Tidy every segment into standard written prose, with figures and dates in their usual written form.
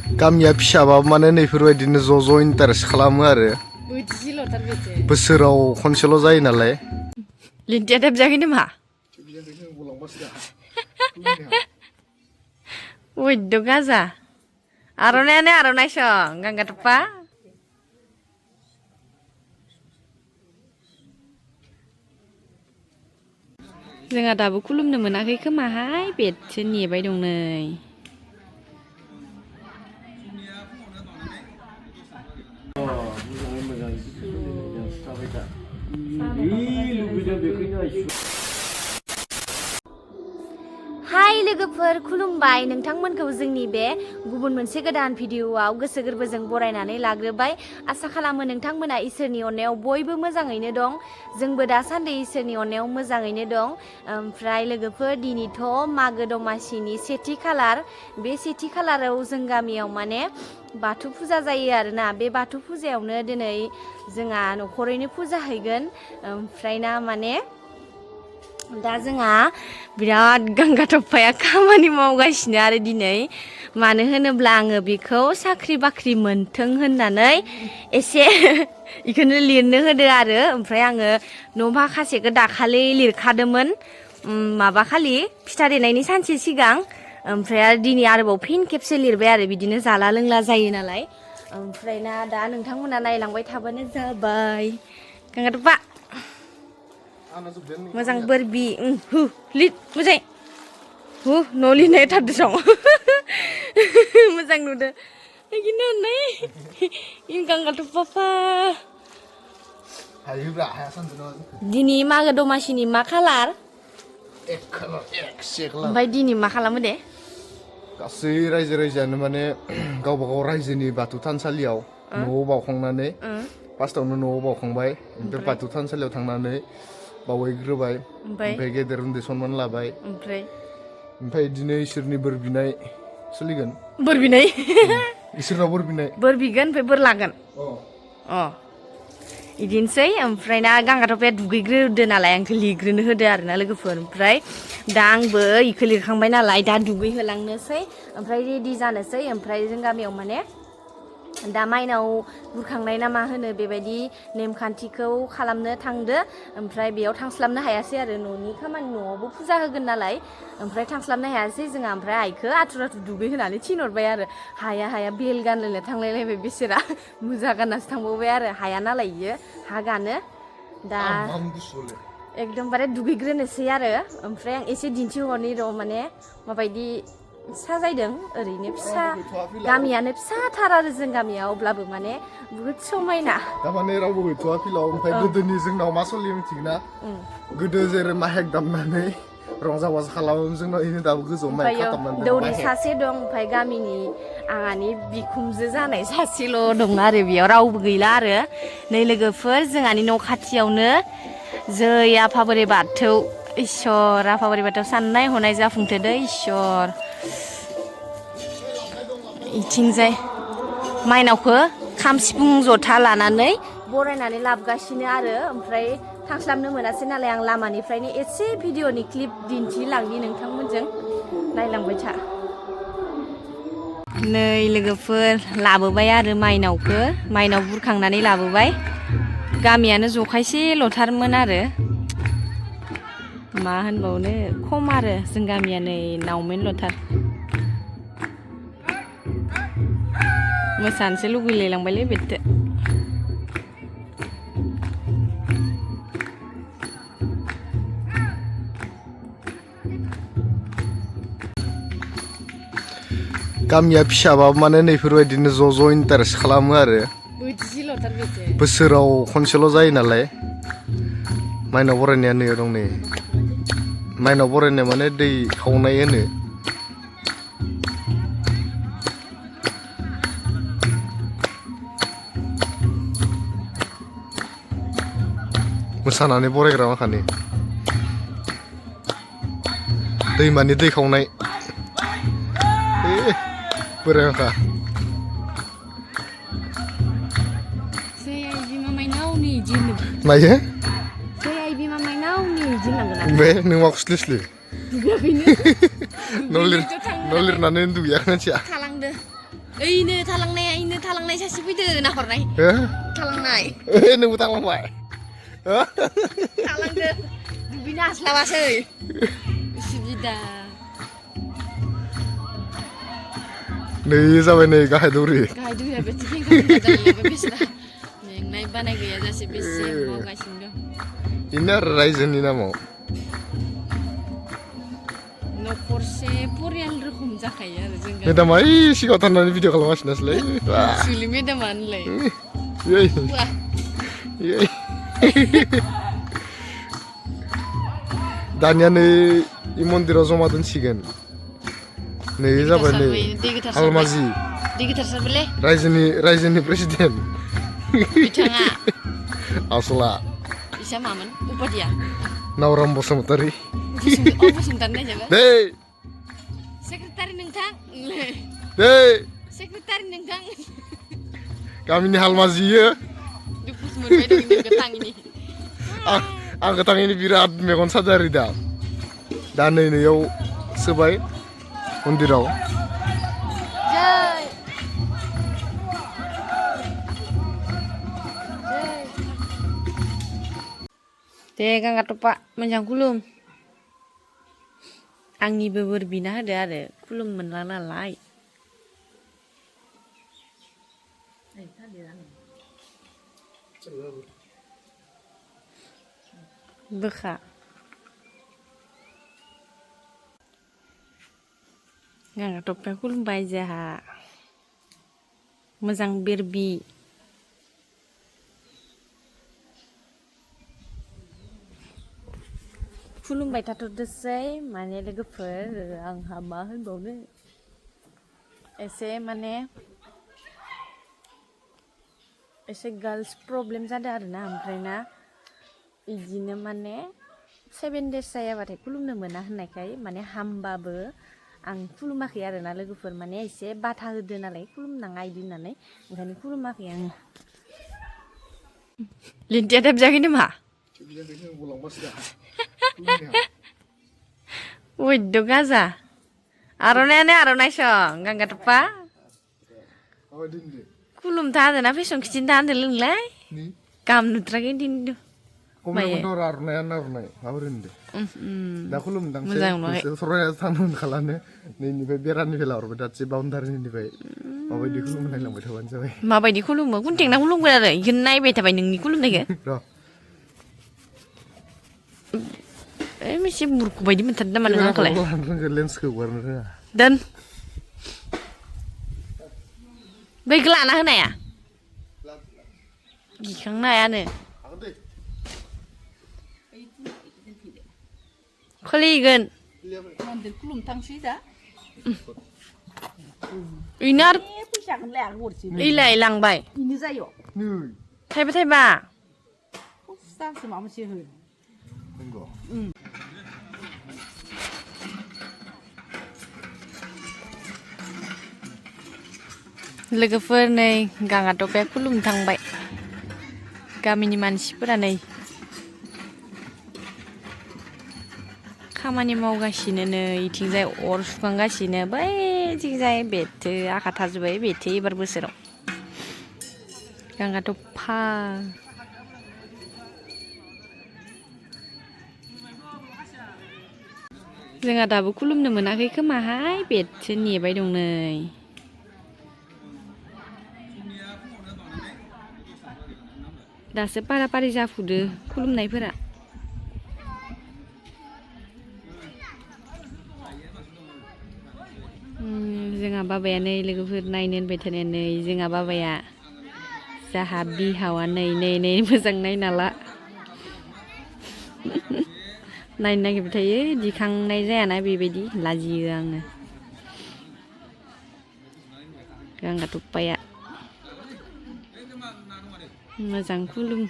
गामिया फिसाबाबो माने नैफोरबायदिनो ज' इन्टारेस्ट खालामो आरो बोसोराव खनसेल' जायो नालाय लिन्थिया दाबजाखै नामा वैद्य गाजा आर'नायानो आर'नायसं गांगाथप्पा जोंहा दाबो खुलुमनो मोनाखै खोमाहाय बेटसो नेबाय दं नै हाय लोगोफोर खुलुमबाय नोंथांमोनखौ जोंनि बे गुबुन मोनसे गोदान भिडिअआव गोसो गोरबोजों बरायनानै लाग्रोबाय आसा खालामो नोंथांमोना इसोरनि अननायाव बयबो मोजाङैनो दं जोंबो दासान्दि इसोरनि अननायाव मोजाङैनो दं ओमफ्राय लोगोफोर दिनैथ' मागो दमासिनि सेथि खालार बे सेथि खालाराव जों गामियाव माने बाथौ फुजा जायो आरोना बे बाथौ फुजायावनो दिनै जोंहा न'खरैनो फुजा हैगोन ओमफ्राय ना माने दा जोंहा बिराद गांगाथप्पाया खामानि मावगासिनो आरो दिनै मानो होनोब्ला आङो बेखौ साख्रि बाख्रि मोनथों होननानै एसे इखौनो लिरनो होदो आरो ओमफ्राय आङो न' माखासेखौ दाखालि लिरखादोंमोन माबाखालि फिथा देनायनि सानसे सिगां ओमफ्राय आरो दिनै आरोबाव फिन खेबसे लिरबाय आरो बिदिनो जाला लोंला जायो नालाय ओमफ्राय ना दा नोंथांमोना नायलांबाय थाबानो जाबाय गांगाथप्पा मोजां बोरबि हु लिर मोजां हु न' लिरनाय थारदो सं मोजां नुदो गिनो होननाय गांगाथप्पा दिनै मागो दमासिनि मा खालार ओमफ्राय दिनै मा खालामो दे गासै रायजो राजायानो माने गावबा गाव रायजोनि बाथौ थानसालियाव न'आव बावखांनानै फार्स्टआवनो न'आव बावखांबाय ओमफ्राय बाथौ थानसालियाव थांनानै बावहैग्रोबाय ओमफ्राय गेदेर उन्दै सनमान लाबाय ओमफ्राय बिदिनो इसोरनि बोर बिनाय सोलिगोन बोर बिनाय इसोरनाव बोर बिगोन ओमफ्राय बोर लागोन इदिनोसै ओमफ्राय ना गांगाथप्पाया दुगैग्रोदो नालाय आंखौ लिरग्रोनो होदो आरोना लोगोफोर ओमफ्राय दा आंबो इखौ लिरखांबाय नालाय दा दुगैहोलांनोसै ओमफ्राय रेडि जानोसै ओमफ्राय जों गामियाव माने दा माइनाव बुरखांनाय ना मा होनो बेबायदि नेमखान्थिखौ खालामनो थांदो ओमफ्राय बेयाव थांस्लाबनो हायासै आरो न'नि खामानि न'आवबो फुजा होगोन नालाय ओमफ्राय थांस्लाबनो हायासै जोंहा ओमफ्राय आइखौ आथुर दुगै होनानै थिनहरबाय आरो हाया बेल गानलायना थांलायलायबाय बिसोरा मुजा गाननासो थांबावबाय आरो हाया नालाय इयो हा गानो दा एकदमबारे दुगैग्रोनोसै आरो ओमफ्राय आं एसे दिन्थिहरनि र' माने माबायदि साजायदों ओरैनो फिसा गामियानो फिसाथार आरो जों गामियाव अब्लाबो माने बुहुद समायना दामाने रावबो गैथ'आ फिलाव ओमफ्राय गोदोनि जोंनाव मा सोलियो मिथिगोना गोदो जेरै माहेक दामनानै रंजा बाजा खालामोमोन जोंनाव इनो दाबो गोजौआव माइक खाथाबनानै दौरि सासे दं ओमफ्राय गामिनि आंहानि बिखुमजो जानाय सासेल' दं आरो बेयाव रावबो गैला आरो नै लोगोफोर जोंहानि न' खाथियावनो जै आफा बोराइ बाथौ इसोर आफा बोराइ बाथौ साननाय हनाय जाफुंथोदो इसोर इथिंजाय माइनावखौ खाम सिफुं जथा लानानै बरायनानै लाबोगासिनो आरो ओमफ्राय थांस्लाबनो मोनासै नालाय आं लामानिफ्रायनो एसे भिडिअनि क्लिप दिन्थिलांनि नोंथांमोनजों नायलांबाय था नै लोगोफोर लाबोबाय आरो माइनाव बुरखांनानै लाबोबाय गामियानो जखायसे लथारमोन आरो मा होनबावनो खम आरो जों गामिया नै नावमेन लथार मोसानोसो लुगैलायलांबायलै बेथो गामिया फिसाबाबो माने नैफोरबायदिनो ज' इन्टारेस्ट खालामो आरो बोसोराव खनसेल' जायो नालाय माइनाव बरायनाया नैयाव दं नै माइनाव बरायनाय माने दै खावनाय होनो मोसानानै बरायग्रा माखानि दैमानि दै खावनाय बोराय माखा मायो बे नों माखौ स्लिस्लि न' लिरनानै दुगैयाखै मानसिया Ini थालांनाय सासे फैदो नाहरनाय. थालांनाय. नोंबो थांलांबाय? थालांदो. दुगैनो हास्लाबासै. उसुबिदा. नै जाबाय नै गाहाय दौरि. गाहाय दौरिया बेसे खेंख्रा जालायलायबाय बेस्रा. मेंनाय बानाय गैयाजासे बेसे मावगासिनो दं. बेनो आरो रायजोनि नामाव. न'खरसे परियाल रोखोम जाखायो आरो जों गामियाव. मेदामा ओइ सिगाङाव थांनानै भिडिअ खालामगासिनोसैलै। सुलि मेदामानोलाय.यै वाह.यै दानिया नै इ मन्दिराव जमा दोनसिगोन. नै जाबाय नै हालमाजि दै गोथार सारबायलै रायजोनि प्रेसिडेन्ट बिथाङा आसला बिसा मामोन उपाधिया नावराम बसुमतारी बसुमतारी नायजाबा दै सेक्रेटारि नोंथां दै सेक्रेटारि नोंथां गामिनि हालमाजियो दुखुसो मोनबाय दं नों गोथाङैनि आं गोथाङैनो बिराद मेगन साजारि दा नै नैयाव सोबाय मन्दिराव दे गांगा टपा मोजां खुलुम आंनिबो बोर बिना होदो आरो खुलुम मोनला नालाय बोखा गांगा टपाया खुलुमबाय जोंहा मोजां बेरबि खुलुमबाय थाथ'दोसै माने लोगोफोर आंहा मा होनबावनो एसे गार्ल्स प्रब्लेम जादों आरोना ओमफ्राय ना बिदिनो माने 7 days जायाबाथाय खुलुमनो मोना होननायखाय माने हामबाबो आं खुलुमाखै आरोना लोगोफोर माने एसे बाथा होदो नालाय खुलुमनाङा इदि होननानै ओंखायनो खुलुमाखै आङो लिन्थिया टाइप जायाखै नामा Wih, gaza. Aronanya aronai song, gangga tepa. Kulum tahan na fe song kicin tahan delung lai. Kam nutrake dindu. Komai motor aronai, awarin deh. Dah kulum dang se, soraya tanun kalane. Ni fe biaran ni fe laur bedat se boundary ni fe. Mabai di kulum nai lang betawan sabai. Mabai di kulum, kunting na kulum gula deh. Yun nai beta bai nung ni kulum deh ke? Masih buruk bayi di mental mana nggak kelai? Lens ke warna. Dan, baik lah nah ya. Gikang nah ya nih. Kalian. Kulum tang sida. Inar. Ilai lang bay. Ini sayo. Thai ba. Sang semua masih hur. लोगोफोर नै गांगा टपाया खुलुम थांबाय गामिनि मानसिफोरा नै खामानि मावगासिनो नै इथिंजाय अर सुखांगासिनो बैथिंजाय बेथो आखा थाजोब्बाय बेथो एबार बोसोराव गांगा टपा जोंहा दाबो खुलुमनो मोनाखै खोमाहाय बेथो नेबाय दं नै दासो पारा पारि जाफुदो खुलुमनायफोरा जोंहा बाबाया नै लोगोफोर नायनो होनबाय थानाया नै जोंहा बाबाया जाहा बिहावा नै मोजां नायना ला नायनो नागिरबाय थायो दिखांनाय जायाना बेबायदि लाजियो आङो गांगा टपाया मोजां खुलुम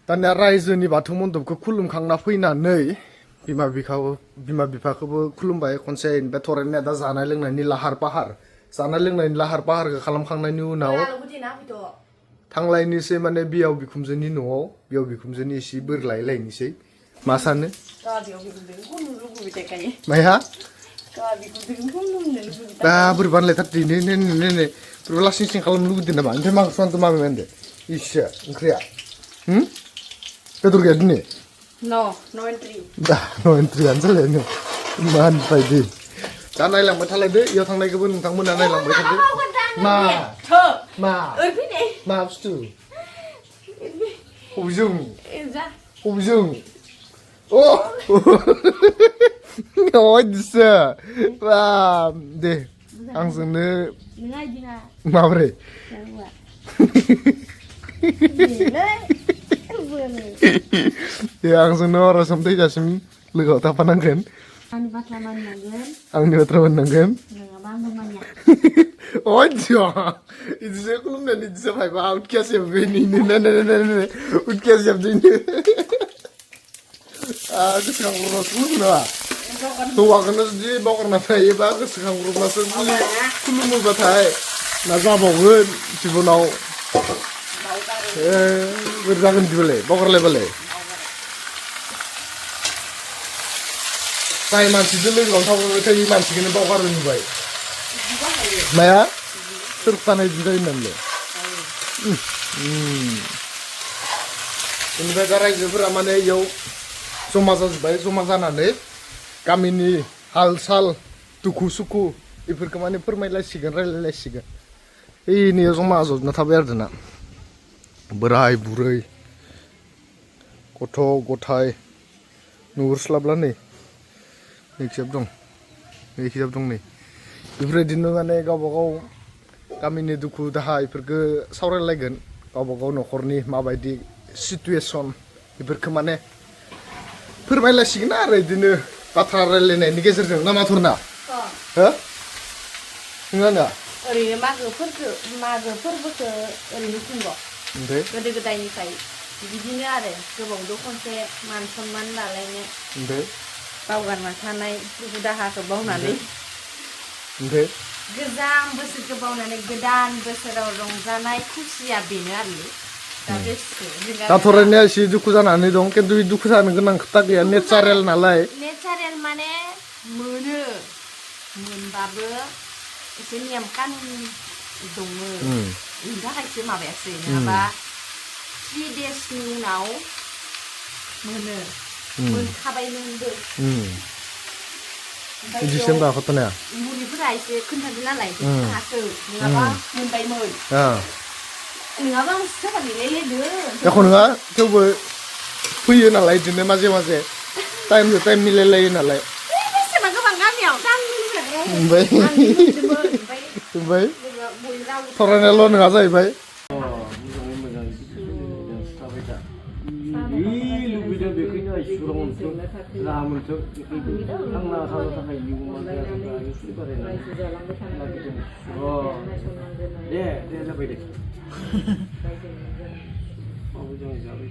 दानिया रायजोनि बाथौ मन्दपखौ खुलुमखांना फैनानै बिमा बिफाखौबो खुलुमबाय खनसे ओमफ्राय थरायनाया दा जानाय लोंनायनि लाहार फाहारखौ खालामखांनायनि उनाव थांलायनोसै माने बियाव बिखुमजोनि न'आव बियाव बिखुमजोनि एसे बोर लायलायनोसै मा सानो माइहा दा बोरै बानलायथारदो नै बोरैबा लासिं सिं खालामनो लुगैदों नामा ओमफ्राय माखौ संदो मामी होनदो इसे ओंख्रिया बेदर गैया दिनै दा no entry-आनो जालायनो मा होनबायदि दा नायलांबाय थालायदो इयाव थांनायखौबो नोंथांमोना नायलांबाय थादो मा बुस्थु बबेजों दिसो बा दे आंजोंनो माबोरै दे आंजोंनो अरासम थैजासिम लोगोआव थाफानांगोन आंनि बाथ्रा मानिनांगोन अयदिया इदिसो खुलुमनानै इदिसो फायबा उतकिया सेबैनो उतकिया सेबदैनो गोसोखांब्रबनासो खुलुमोना हौवाखौनो जुदि बावगारना थायोबा गोसोखांब्रबनासो खुलुमोबाथाय ना जाबावगोन जिबनाव बोरै जागोन बिदिबालाय बावगारलायबालाय जाय मानसिजों लोगोआवनो थाबाय थायो मानसिखौनो बावगारो नुबाय माया सोर थानाय बिदि जायो होननानैलाय बेनिफ्राय दा रायजोफोरा माने इयाव जमा जाजोब्बाय जमा जानानै गामिनि हाल साल दुखु सुखु बेफोरखौ माने फोरमायलायसिगोन रायलायलायसिगोन ओइनियाव जमा जबना थाबाय आरो दाना बोराय बुरै गथ' गथाय नुहुरस्लाबला नै खिजाब दं नै बेफोरबायदिनो माने गावबा गाव गामिनि दुखु दाहा बेफोरखौ सावरायलायगोन गावबा गाव न'खरनि माबायदि सिटुवेसन बेफोरखौ माने फोरमायलायसिगोन आरो बिदिनो बाथ्रा रायलायनायनि गेजेरजों ना माथुरना हो नङा ओरैनो मागो फोरबोखौ ओरैनो खुंग' गोदो गोदायनिफ्राय बिदिनो आरो गोबावदो खनसे मान सनमान लालायनो बावगारना थानाय दुखु दाहाखौ बावनानै गोजाम बोसोरखौ बावनानै गोदान बोसोराव रंजानाय खुसिया बेनो आरो दा थरायनाया एसे दुखु जानानै दं खिन्थु बे दुखु जानो गोनां खोथा गैया नेचारेल नालाय नेचारेल माने मोनबाबो एसे नेम कानुन दङ बेनि थाखायसो माबायासै नङाबा 3 daysनि उनाव मोनखाबायमोनबो बिदिसो होनबा घटनाया बुरिफोरा एसे खोन्थादों नालाय हासो नङाबा मोनबायमोन नङाबा आं सोरबा मिलायलायदों एख' नङा थेवबो फैयो नालाय बिदिनो माजे माजे टाइमजों टाइम मिलायलायो नालाय बेसेबां गोबां गामियाव ओमफ्राय फरायनायल' नङा जाहैबाय लुबैदों बेखौनो इसोराव मोनथों राहा मोनथों थांना थानो थाखाय इयुनाव दे जाबाय दे मोजाङै जाबाय